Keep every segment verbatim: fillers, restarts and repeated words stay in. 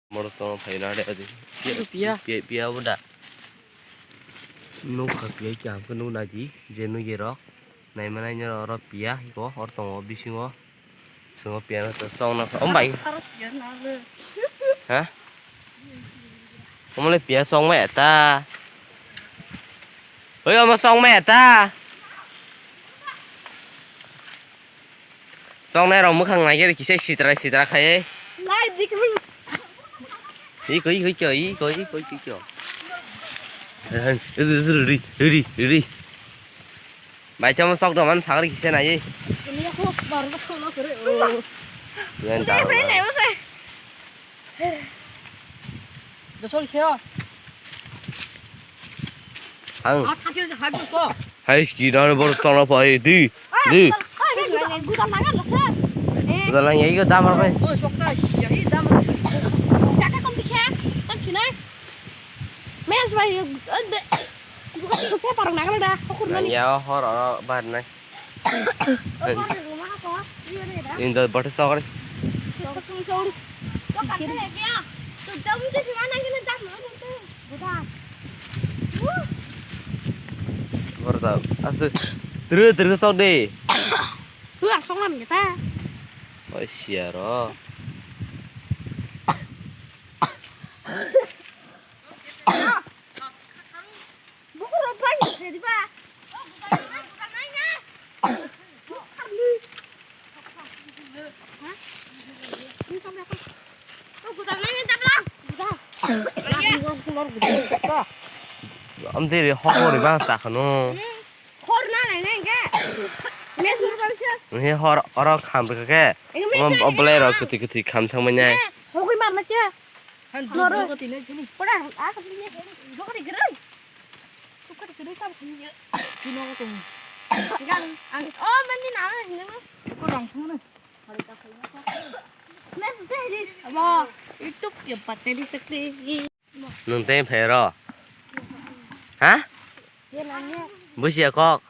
Borok tongma phaina de adi. Piya, piya. Piya, piya bo da. Nukha piya khe hamkhe nukna di je nukya rok. Naimani oro piya hiko hor tongo bisingo. Sungo piya no to song na. Om bai. Ha? Omole piya song ma eta. Oi, omo song ma eta. Chongnai rok mwkhang naikhe kisa sitra sitra khai. Lai dikhi. Iko, iko, iko, iko, iko, iko, iko. Ri, ri, ri, ri. Bai chamo sok do man sagri kisa nai. Ini aku baru tahu lo kere. Yan da. Dosol seo. Ang. Ah, thati hai ko. Hai ski dan bor tong na pai di. Di. Gudan lang ya, iko dam rok pai. Oh, sokta sia, hi dam rok. Jaka kom dikhe, tam khinai. Mes bai, ande. Gudan sokta parang nagar da, hokur mani. Ya hor oro bar nai. Oh, hor ni rumah apa? Iya ni da. Indo batu sokri. Sokri sokri. Kok kata ya kya? Tu jam tu sima nang kena jam mana tu? Gudan. Bor da, asu. Tru tru sok de. Tuang songlam kita. Oi, siaro. Buku robai, jadi ba. Amtiri hokori bang sakano. Hor na nai nai ke. Mes mo bang se. Ni hor oro kham ke. Omo oblai ro kuti kuti kham thang manya. Hokoi mar na ke. Han dukho tini jini. Pura a ko ni. Dukho ni gre. Dukho ni gre kam khani. Tino ko tini. Gan ang o mani na ni ma. Ko rang thang na. Mes de di. Amo itu ya pateli sekli. Nwng tei phai oro? Ha? Busia kok.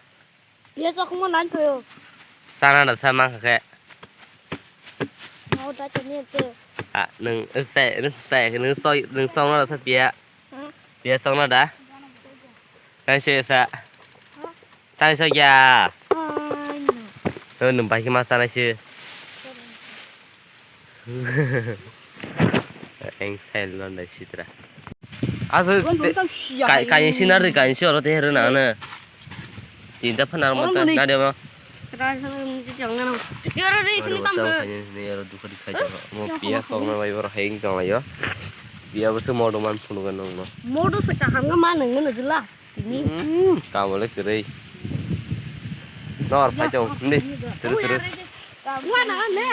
Ye sok mo nan phaio. Sana da sa mang khe. Mau da chani te. Ah, nwng sai, nwng sai, nwng soi, nwng song na da sa pia. Pia song na da. Nai se sa. Tang sa ya. Ai, no. To nwng bai khe ma sanai se. Eng sai lon dai sitra. Asu. Gon te-, gon tau sia kain, hai. Kain sinar di kain si oro te heru na na. Tinta phanar mo ta na de mo. Ra sa mo ti jang na. Yoro ri sini tam. Kain sini oro dukha di khai jang. Mo pia sok na bai bor hai eng jang lai yo. Pia bo se modo man phunu ga nong no. Modo se kaham ga ma nang na jula. Tini. Hmm, tamo le kwrwi. Nor phai tong, hindi. Turu, turu. Wana, ne.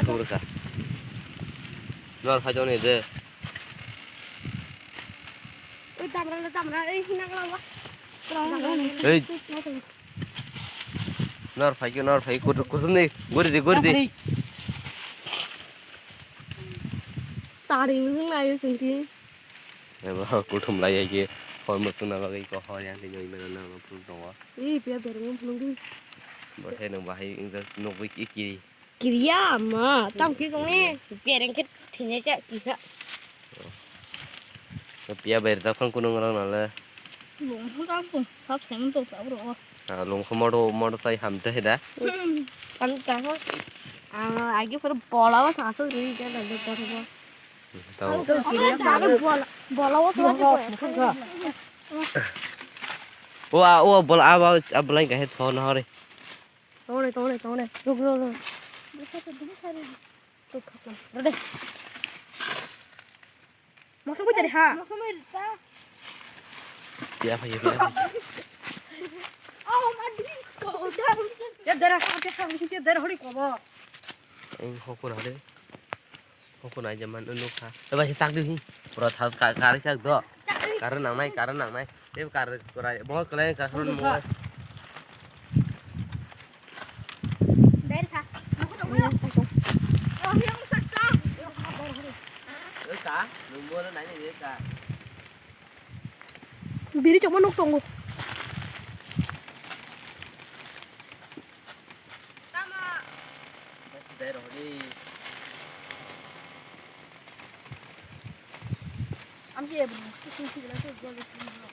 Turu ka. Nor phai tong ni de. Ui, damra, damra, ei, hinang lawa. Ei. Nor phai khe, nor phai khe, kutum, kutum ni, guri di, guri di. Tari wng lai sungti. Ebo kutum lai ya khe, hor mo sungna bagwi ko hor yang khe joi mena na phul tongo. Ih, pia bereng phulung di. Bo the nang bahai wng jak nok bai kiri. Kiriya ma, tam kiri tong ni. Bereng khe thini khe kisa. Pia berjak phang kunung rok nale. Lungkhu tam phung, sab semen to sab ro. Ah, lungkhu modo, modo tai ham te da. Hmm, tam ta ho. Ah, agi pura bola wa sa so ri ja da da da. Tau. Bola, bola wa sa. O a, o bola a ba a bola ga he tho na hore. Tone, tone, tone. Ruk, ruk, ruk. Rode. Mosok bai tadi ha. Mosok bai ta. Pia phai, pia phai. Oh, mandi. Ya dara, ya dara, ya dara hori kobo. Eng hokun hade. Hokun ai jaman unu kha. Eba si tak di hi. Pura thal ka, kari sak do. Kari nang nai, kari nang nai. Te kari kurai. Bo kelai ka hon mo. Dari kha. Aku tak boleh. Oh, yang sakta. Ka, nunggu na nanya dia ka. Biri cuma nuk tunggu. Tama, Dai rw di. Amke ebru kusung sigla se gol kusung bro.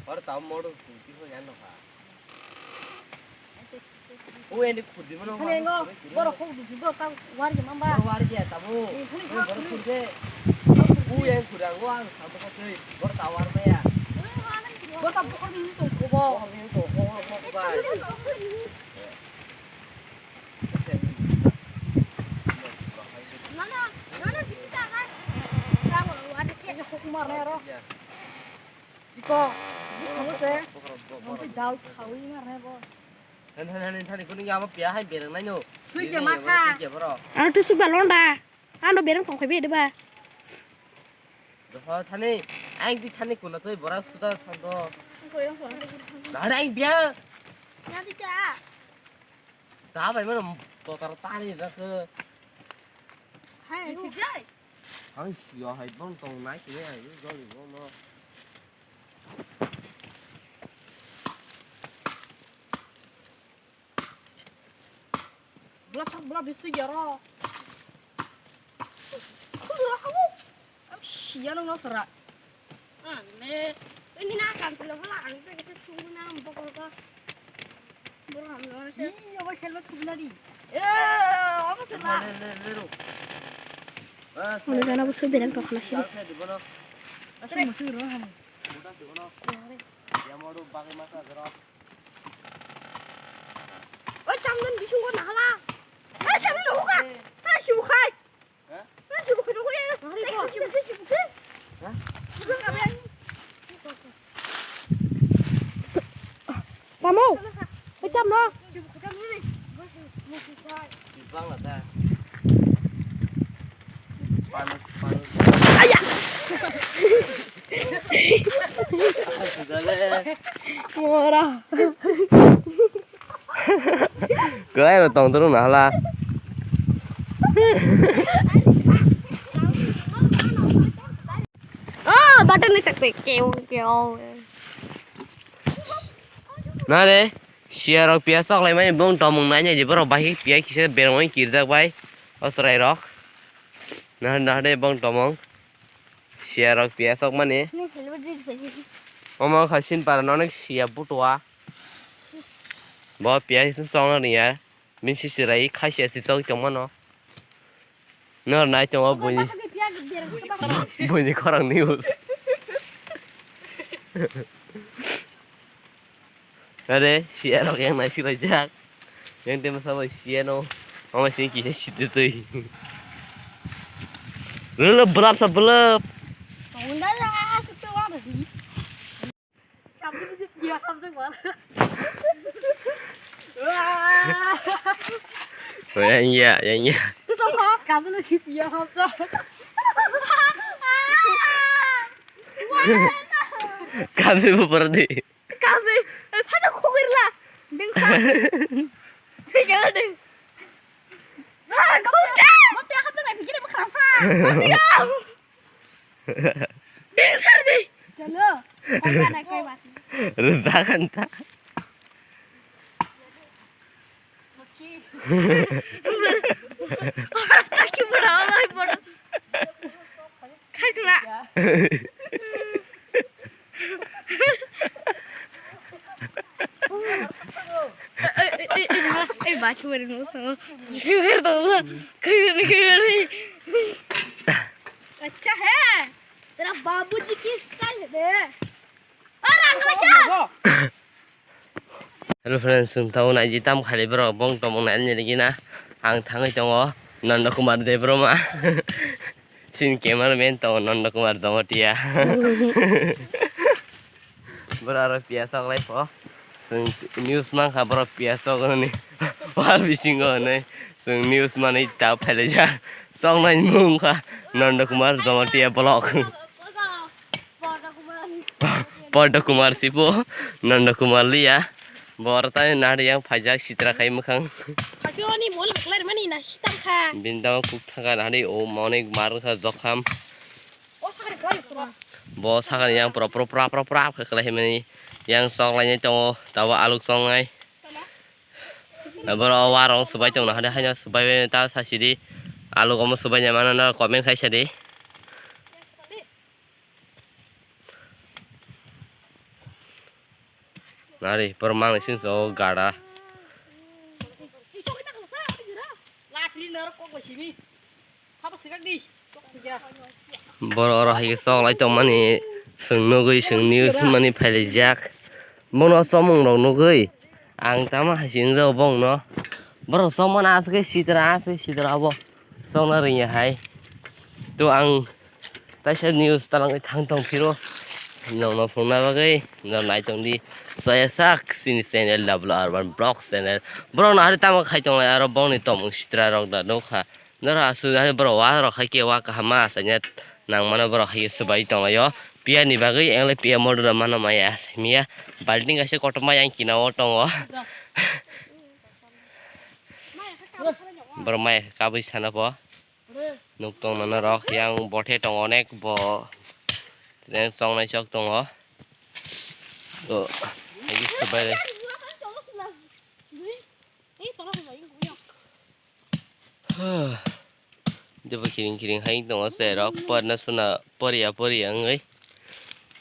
Or tam modu kunti ho yan no kha. U endi khudi mano. Hane ngo, borok kok dusu do ta war ge mamba. War ge tabu. Borok khudi. U endi khudi ang wa ang sabu ko tei. Borok ta war maya. Borok ta borok ni to ko bo. Borok ni to ko ko ba. Nono, nono, kita kan. Kamu war ge. Iko, iko se. Nong tei dal khawi mar ne bo. Han han han thani kunu ya ma pia hai bereng nai no. Sui je matha. Sui je boro. Ano tu sui ba londa. Ano bereng tong khabi de ba. Doho thani, ang di thani kuna toi bora suda thando. Dada ang bia. Nadi cha. Da bai mano botar tani da ke. Hai, si jai. Ang sio hai bong tong nai kini ai joli no no. Blap blap di sui jaro. Khudra hamu. Am siya nang no sara. Ang le, ini na kan pula pula ang te kita tunggu na bokol ka. Boro ham no se. Iya, wai helmet khubna di. Eh, apa tu lah? Le le le ro. Bas. Udah jana bos bereng kok nasi. Dal khe di bono. Asal musuh ro ham. Budak di bono. Ya mau do bagai masa jero. Oi, chamdan bising ko nahala. Eh, chamdan hoka. Eh, sibukai. Tamo, pecam no. Aya. Mora. Kwlai rw tong tong na hala. Oh, button ni tak tak keo keo. Na re, siya rok piya sok lai mani bong tomong nai nai je borok bahik piya kisa berong kirjak bai. O chwrai rok. Na na re bong tomong. Siya rok piya sok mani. Omo kha sin para no nek siya butua. Bo piya song no niya. Min si sirai khai siya si sok tong mano. Nor nai tong o buni. Buni khorang news. Are, siya rok yang nai silai jak. Yang tema sabai siya no. Mama sini kisa sidi tui. Lele belap sa belap. Unda la sutu wa di. Kamu bisa dia kamu cek mana? Wah. Oh, yang iya, yang iya. Itu sama kamu lu sih dia kamu cek. Kamu berhenti. Kabe, eh, pada khogirla. Ding sa. Tiga ding. Ah, kau deh. Mau tiap hati nak bikin apa kerasa? Tiga. Ding sa deh. Chalo. Kau mana kau mati? Rusak kan tak? Taki bora, alai bora. Khakla. Ei, ei, ei, ei, ei, bachu mere no so. Khagani, khagani. अच्छा है, तेरा बाबूजी की स्टाइल है बे। Hello friends, chwng tabuk naidi tamo khailai borok bong tongmung nai nini gina. Ang thangwi tongo Nanda Kumar Debbarma. Chini cameraman tongo Nanda Kumar Jamatia. Bwrwi aro piya sok lai pho. Chwng news mankha borok piya sok hwnwi. Wal bisingo hwnwi chwng news manwi ta phailaijak. Soknai mung kha Nanda Kumar Jamatia vlog. Porda Kumar sipo, Nanda Kumar liya. Bor tani nari yang phaijak sitra khai mwkhang. Phaiphiyoni mol klar mani na sitam kha. Bini dama kuk thangka nari o monik mar kha jokham. O sakri khlai pura. Bo sakani yang pura pura pura pura pura kha khlai mani. Yang sok lainai tongo, tabuk aluk songnai. Borok o warok swbai tongna hade haino swbai bai ta sasidi. Aluk omo swbai ya mano na comment khai sadi. Nari, borok manwi sing so gada. Borok oro hai sok lai tongmani, chwng nugwi, chwng news mani phailaijak. Bono chomung rok nugwi ang tamo hai se wngjak bongno. Borok chomani aswk khe sitra, aswk sitra obo chokna rwngya hai. To ang taisa news talangwi thang tong phiro nongno phunukna bagwi nong nai tongdi. Chaya sak chini channel Double Urban Vlogs channel. Borok no hari tamo khai tonglai aro bongni tongmung sitra rok da nukha. Norok aswk hai borok wa rok hai khe wa kaham ma achaina nang mano borok hai swbai tonglaio. Piya ni bagwi engle piya model rok mano maya miya balting kaisa kotorma yang kina o tongo. Borok maya kabui sana po. Nuk tong nana rok yang bothe tong onek bo. Yang song nai sok tongo. To, hai swbai. Debo kiring kiring hai tongo se rok porna suna poria poria wngwi.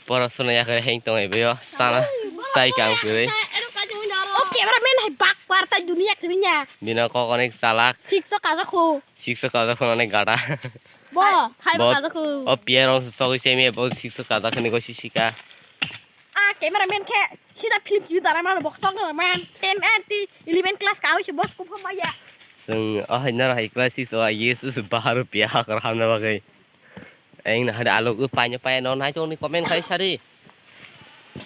Pora suna yakhe hai tongo ebo sana sai kang kwrwi. O cameraman hai bak par tai dunia kwrwngya. Bina kok onek salak. Sikso kajakho. Sikso kajakho onek gada. Bo, hai bo kajakho. O piya rong sogwi semi bo sikso kajakho ni go sisika. A cameraman khe sida film kibi dara man bok tok na man ten and eleven class ka hoise bos kupham maya. Chwng o hai naro hai class six o I A S bahar piya hakor hamna bagwi. Eng na hade alok u paino paino nai tongni comment khai sari.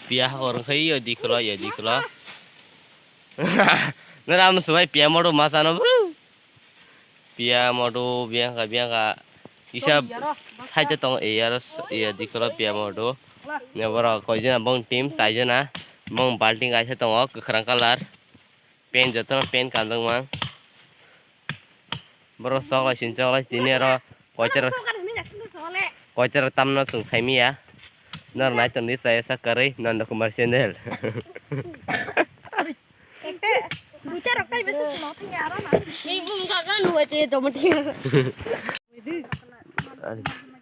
Piya hakor khai yo diklo yo diklo. Nara am swbai piya modo masano bru. Piya modo biang ka biang ka. Isa saite tong e aro ya diklo piya modo. Ne boro koijana bong team saijana. Bong balting kaisa tongo kwkhwrang colour. Pen jotono pen kanjak mang. Borok choklai sin choklai tini aro koitor koitor tamno chwng saimiya. Nor nai tongdi chaya sak karwi Nanda Kumar channel. Ekte bucha rok tai besi no thang aro na. Ni bung ka kan huwa te to mati.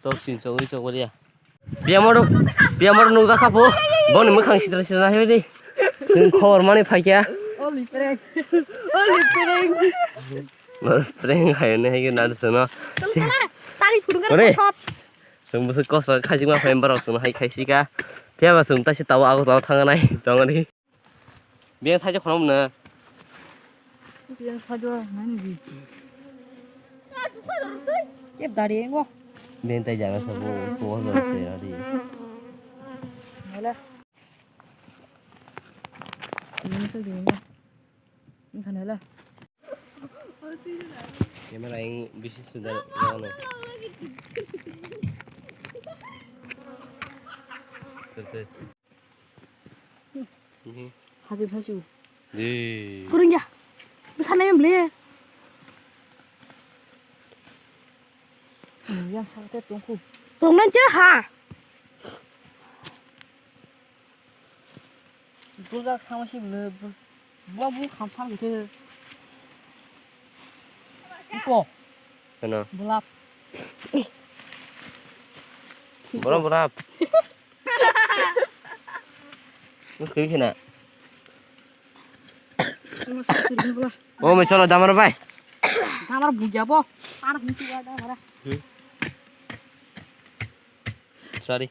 Sok sin sok ri sok ya. Piya modo, piya modo nung jakha po. Boni mukhang sitra sitra hai di. Sing khobor mani phaikya. Oli prank. Oli prank. Bor prank hai ne hai na sino. Tali phurung kan. Sung busu kosa khajima phai borok sung hai khai sika. Piya ba sung ta si tawa ago tawa thang nai. Tong ni. Biyang sajo khono mwnw. Biyang sajo nani di. Kep dari engo. Biyang tai jaga sabo ko ko se ari. Wala. Biyang sajo engo. Ini kan wala. Camera yang bisi sudah jalan. Terus. Haju haju. Di. Kurang ya. Besana yang beli. Yang sate tungku. Tungnan je ha. Bujak sama si beli. Buah buah kampang gitu. Ipo. Ano? Bulap. Bulap bulap. Mus kiri kena. O me solo damar bai. Damar buja bo. Ar hunti ga damar. Sorry.